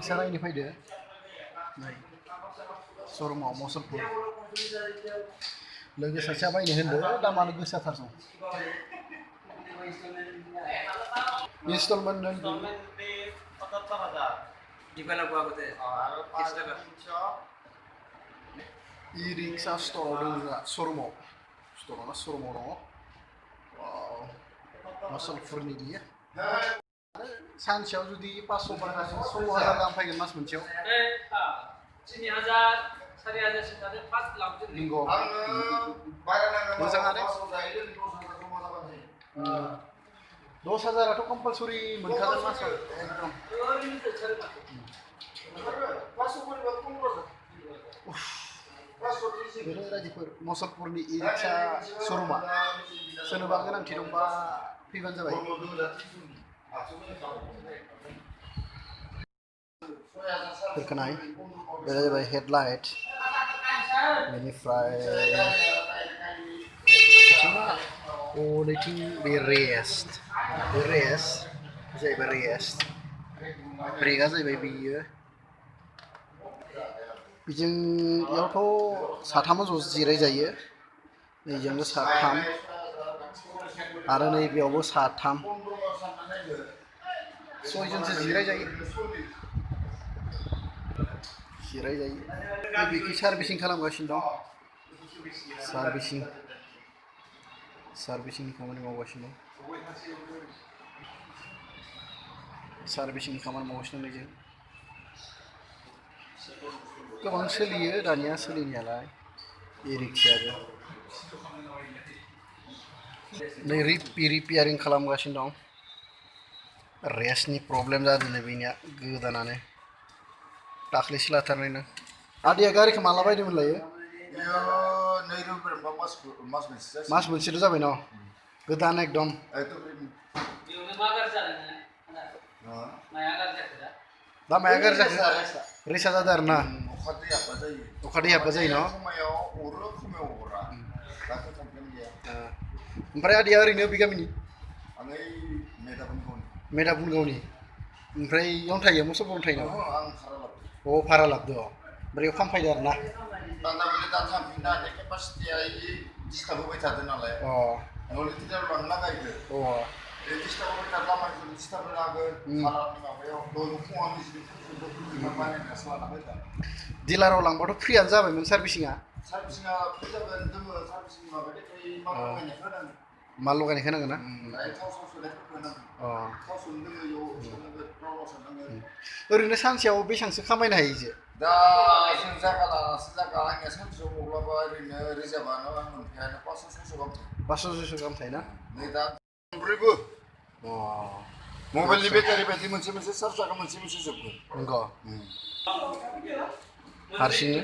rickshaw नायनो फैदो नै श'रुमाव मुसलपुर लोगो सासेया बायनो होनदो दामानो गोसाथारसं इनस्टलमेन्ट ई-रिक्शा स्ट'राव दङ श'रुमाव श'रुमाव दङ मुसलपुरनि बियो सानसेयाव जुदि 500 बारा 16,000 गाहाम फैगोन मास मोनसेयाव 3,000 4,000 सिम थाङो फार्स्ट लाबोदो नंगौ मोजाङानो 10,000आथ' कम्पालसरि मोनखागोन मासाव एकदम बेनो रायजोफोर मुसलपुरनि ई-रिक्शा श'रुमा सोरनोबा गोनांथि दंबा फैबानो जाबाय फोरखौ नाय बे जाबाय हेडलाइट बेनिफ्राय नैथिं बे रेस्ट जाहैबाय रेस्ट ब्रेकआ जाहैबाय बेयो बेजों इयावथ' साथामा ज' जिरायजायो नैजोंबो साथाम आरो नैबेयावबो साथाम सयजनसो जिरायजायो बेखि सार्भिसिं खालामगासिनो दं सार्भिसिंनि खामानि मावगासिनो दं सार्भिसिंनि खामानि मावगासिनो दं गोबां सोलियो दानिया सोलिनायालाय ई-रिक्शायाबो नै रिपेयारिं खालामगासिनो दं रेस्टनि प्रब्लेम जादोंनो बेनिया गोदानानो दाख्लैसो लाथारनायनो आदैया गारिखौ माला बायदोंमोनलायो मास मोनसेल' जाबाय न गोदान एकदम दा माया गाज्रि जाखो रेसा जादों आरो ना अखा दै हाबबा जायो न ओमफ्राय आदैया ओरैनो बे गामिनि मेदाबुनगावनि ओमफ्राय इयावनो थायो मुसलपुरावनो थायो नामा अ भारा लाबोदो ओमफ्राय इयाव फानफैदो आरो ना डिलाराव लांबाथ' फ्रियानो जाबायमोन सार्भिसिंआ माल लगायनायखौ नांगोन ना ओरैनो सानसेयाव बेसेबांसो खामायनो हायो जे दा जों जागा लानासो जागा आंनिया सानसेयाव मब्लाबा ओरैनो रिजार्भआनो आं मोनखायानो 500-600 गाहाम 500-600 गाहाम थायोना नै दा मोनब्रैबो मबाइलनि बेटारि बायदि मोनसे चार्ज जागोन मोनसे जोबगोन नंगौ हारसिंनो